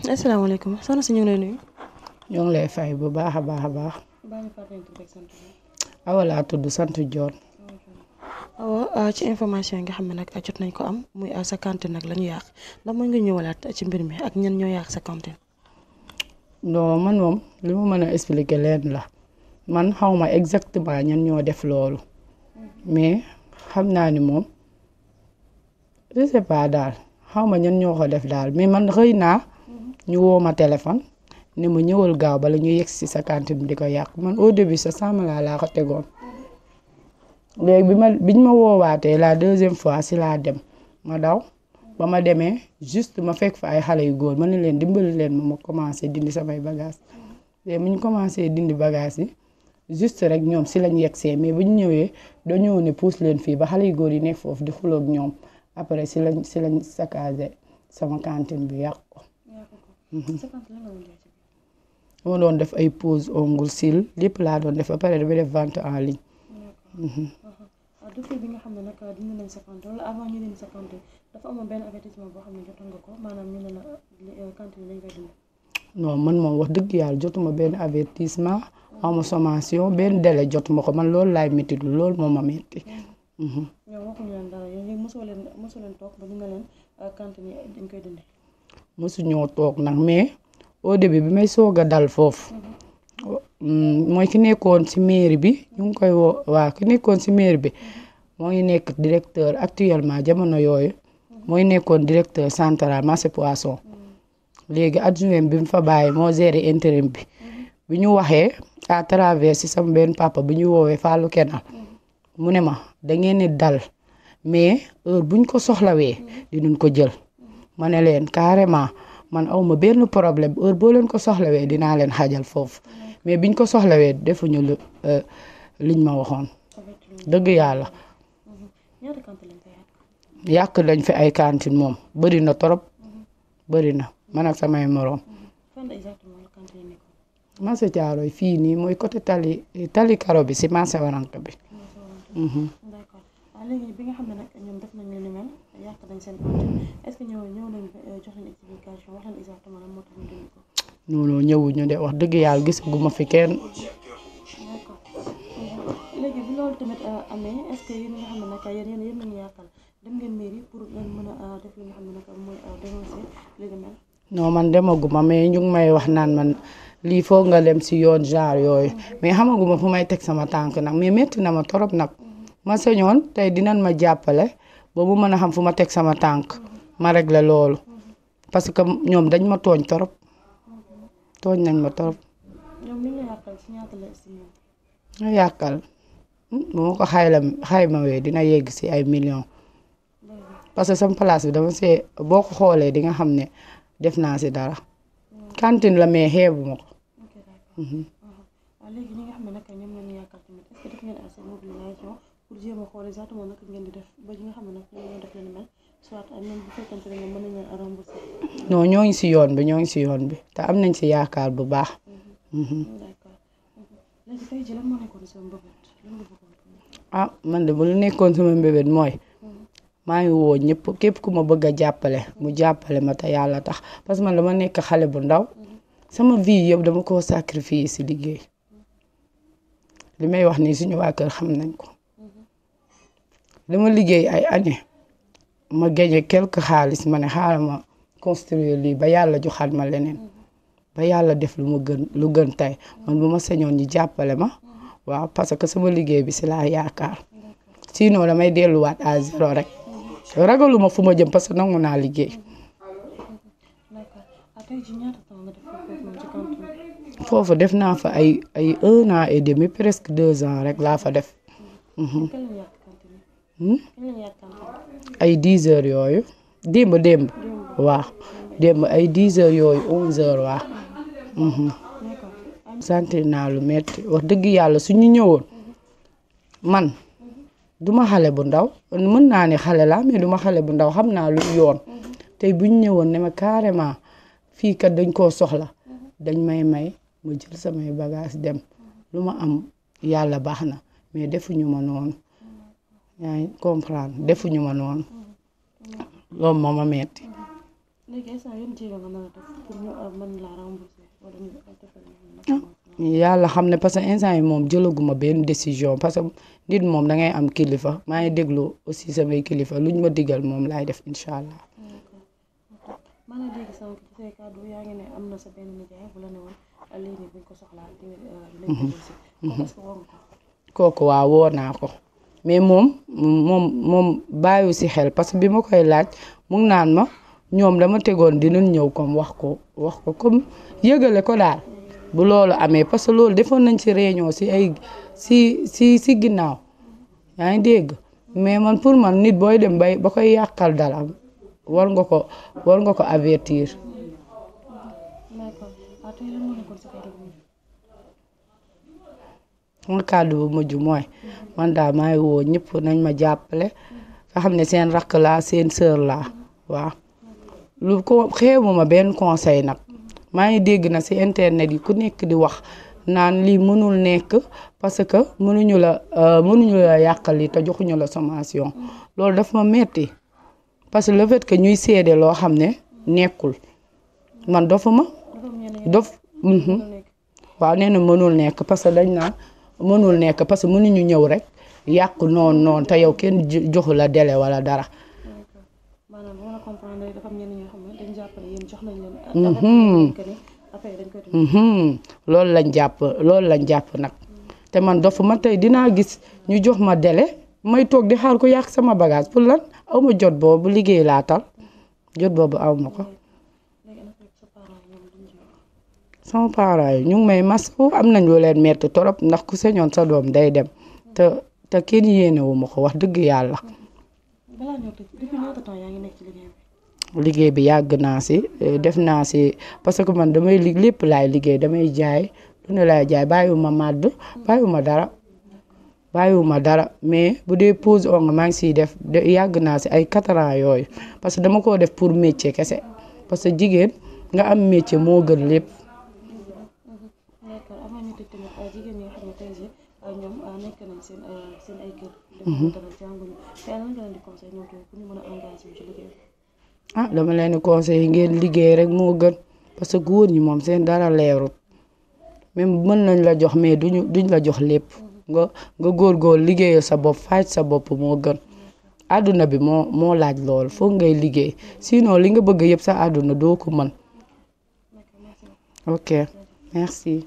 asalaamaaleykum soxna si ñu ngi lay nuyu. ñoo ngi lay fay bu baax a baax a baax. Awa laa tudd sant Joon. Awa ci information yi nga xam ne nag jot nañ ko am muy sa cantine nag la ñu yàq ndax mën nga ñëwalaat ci mbir mi ak ñan ñoo yàq sa cantine. non man moom li ma mën a expliquer leen la man xawma exactement ñan ñoo def loolu mais xam naa ni moom je sais pas daal xawma ñan ñoo ko def daal mais man xëy naa ñu woo ma téléphone ne ma ñëwal gaaw bala ñu yegg si sa cantine bi di ko yàq man au début sa sàmmala laa ko tegoon léegi biñ ma woowaatee la deuxième fois si laa dem ma daw ba ma demee juste ma fekk fa ay xale yu góor ma ne leen dimbali leen ma commencé dindi samay bagages léegi bu ñu commencé dindi bagages yi juste rek ñoom si lañ yegsee mais bu ñu ñëwee dañoo ne pousse leen fii ba xale yu góor yi nekk foofu di xuloog ñoom après si lañ saccagé sama cantine bi yàq ko. ma doon def ay pose ongle cils lépp laa doon def ba pare dama def vente en ligne. depuis bi nga xam ne nag dindi nañ sa cantine wala avant ñu dindi sa cantine dafa amoon benn avertissement boo xam ne jotoon nga ko maanaam ñu ne la cantine lañ koy dindi. non man moom wax dëgg yàlla jotuma benn avertissement awma sommation benn délai jotuma ko man loolu laay métti loolu moo ma métti. ñoom waxuñu leen dara yéen mosoo leen toog ba ñu ne leen cantine yi dañ koy dindi. mosuñoo toog nag mais au début bi may soog a dal foofu. mooy ki nekkoon ci mairie bi ñu ngi koy woo waaw ki nekkoon ci mairie bi moo ngi nekk directeur actuellement jamono yooyu mooy nekkoon directeur central marché poisson léegi adjoint bi mu fa bàyyi moo géré intérim bi ñu waxee à travers ci sama benn papa bi ñu woowee Fallou Kenal mu ne ma da ngeen ni dal mais heure buñ ko soxlawee dinañ ko jël ma ne leen carrément man awma benn problème heure boo leen ko soxlawee dinaa leen xajal foofu mais biñ ko soxlawee defuñu liñ ma waxoon dëgg yàlla yàq dañ fi ay cantine moom bëri na trop bëri na man ak samay moroom marché Thiaroye fii nii mooy côté tali karo bi si marché Waranka bi. léegi bi nga xam ne nag ñoom def nañ leen ni mel yàq dañ seen cantine est-ce que ñëw nañ jox leen explication wax leen exactement lan moo tax ñu dindi ko. non ñëwuñu de wax dëgg yàlla gisaguma fi kenn. d'accord léegi bi loolu tamit amee est-ce que yéen nga xam ne nag yéen nañu yàqal dem ngeen mairie pour ngeen mën a def li nga xam ne nag mooy dénoncer li ni mel. non man demaguma mais ñu ngi may wax naan man lii foog nga dem si yoon genre yooyu mais xamaguma fu may teg sama tànk nag mais métti na ma torop nag ma sañoon tey dinañ ma jàppale ba mu mën a xam fu ma teg sama tànk ma régler loolu parce que ñoom dañ ma tooñ torop tooñ nañ ma torop. ñoom li ñu yàqal si ñaata la estimé. nga yàqal bu ma ko xaymawee dina yegg si ay millions parce que sama place bi dama see boo ko xoolee di nga xam ne def naa si dara cantine la mais xeebu ma ko. léegi ñi nga xam ne nag ñoom la ñu yàqal tamit est-ce que def ngeen assez mobilisation pour jéem a xool exactement naka ngeen di def ba ñi nga xam ne nag ñoo def leen mel soit même bu fekkante ne mën nañu leen a rembourser. non ñoo ngi si yoon bi te am nañ si yaakaar bu baax. d'accord léegi tey jii lan moo nekkoon sama mbëbët lan nga bëggoon. man de bu lu nekkoon sama mbëbët mooy maa ngi woo ñëpp képp ku ma bëgg a jàppale mu jàppale ma te yàlla tax parce que man dama nekk xale bu ndaw sama vie yëpp dama koo sacrifier si liggéey li may wax nii suñu waa kër xam nañ ko dama liggéey ay année ma gagné quelque xaalis ma ne xaaral ma construire lii ba yàlla joxaat ma leneen ba yàlla def lu gën tey man bu ma sañoon ñu jàppale ma waaw parce que sama liggéey bi si laa yaakaar sinon damay delluwaat à zéro rek ragaluma fu ma jëm parce que nangu naa liggéey. foofu def naa fa ay 1 an et demi presque 2 ans rek laa fa def. ay 10 heures yooyu démb waaw démb ay 10 heures yooyu 11 heures waaw. sant naa lu metti wax dëgg yàlla suñu ñëwoon man duma xale bu ndaw mën naa ne xale la mais duma xale bu ndaw xam naa lu yoon tey buñ ñëwoon ne ma carrément fii kat dañ koo soxla dañ may ma jël samay bagage dem lu ma am yàlla baax na mais defuñu ma noonu yaa ngi comprendre defuñu ma noonu loolu moo ma metti léegi instant yéen jéego nga mën a def pour ñu mën laa rembourser wala ñu defal yàlla xam ne parce que instant yi moom jëlaguma benn décision parce que nit moom da ngay am kilifa maa ngi déglu aussi samay kilifa luñ ma digal moom laay def incha allah. maa ngi dégg sànq ci say kàddu yaa ngi ne am na sa benn nijaay bu la ne woon lii nii buñ ko soxlaa kooku waaw woo naa ko mais moom bàyyiwu si xel parce que bi ma koy laaj mu ngi naan ma ñoom dama tegoon dinañ ñëw comme wax ko comme yëgale ko daal bu loolu amee parce que loolu defoon nañ ci réunion si ay si ginnaaw yaa ngi dégg mais man pour man nit booy dem ba koy yàqal dara war nga ko avertir. sama kàddu bu mujj mooy man daal maa ngi woo ñëpp nañ ma jàppale nga xam ne seen rakk laa seen sœur laa waaw lu ko xeebuma benn conseil nag maa ngi dégg na ci internet yi ku nekk di wax naan lii mënul nekk parce que mënuñu la yàqal li te joxuñu la sommation loolu daf ma metti parce que le fait que ñuy seede loo xam ne nekkul man dofuma waaw nee na mënul nekk parce que dañ naan mënul nekk parce que mënuñu ñëw rek yàq noonu te yow kenn joxu la délai wala dara. maanaam bu ma la comprendre dafa am ñenn ñoo xam ne dañ jàpp ne yéen jox nañ leen. loolu lañ jàpp nag te man dofuma tey dinaa gis ñu jox ma délai may toog di xaar ko yàq sama bagage pour lan aw ma jot boobu liggéey laa tal jot boobu aw ma ko. sama parents yi ñu ngi may masawu am nañ lu leen metti torop ndax ku sañoon sa doom day dem te kenn yéenewu ma ko wax dëgg yàlla. liggéey bi yàgg naa si def naa si parce que man damay lépp laay liggéey damay jaay lu ne laay jaay bàyyiwuma màdd bàyyiwuma dara mais bu dee pose ongle maa ngi siy def yàgg naa si ay 4 ans yooyu parce que dama ko def pour métier kese parce que jigéen nga am métier moo gën lépp. dama leen di conseiller ngeen liggéey rek moo gën parce que góor ñi moom seen dara leerut même mën nañ la jox mais duñ la jox lépp nga góor liggéeyal sa bopp faj sa bopp moo gën àdduna bi moo laaj lool foog ngay liggéey sinon li nga bëgg yëpp sa àdduna doo ko mën. ok merci.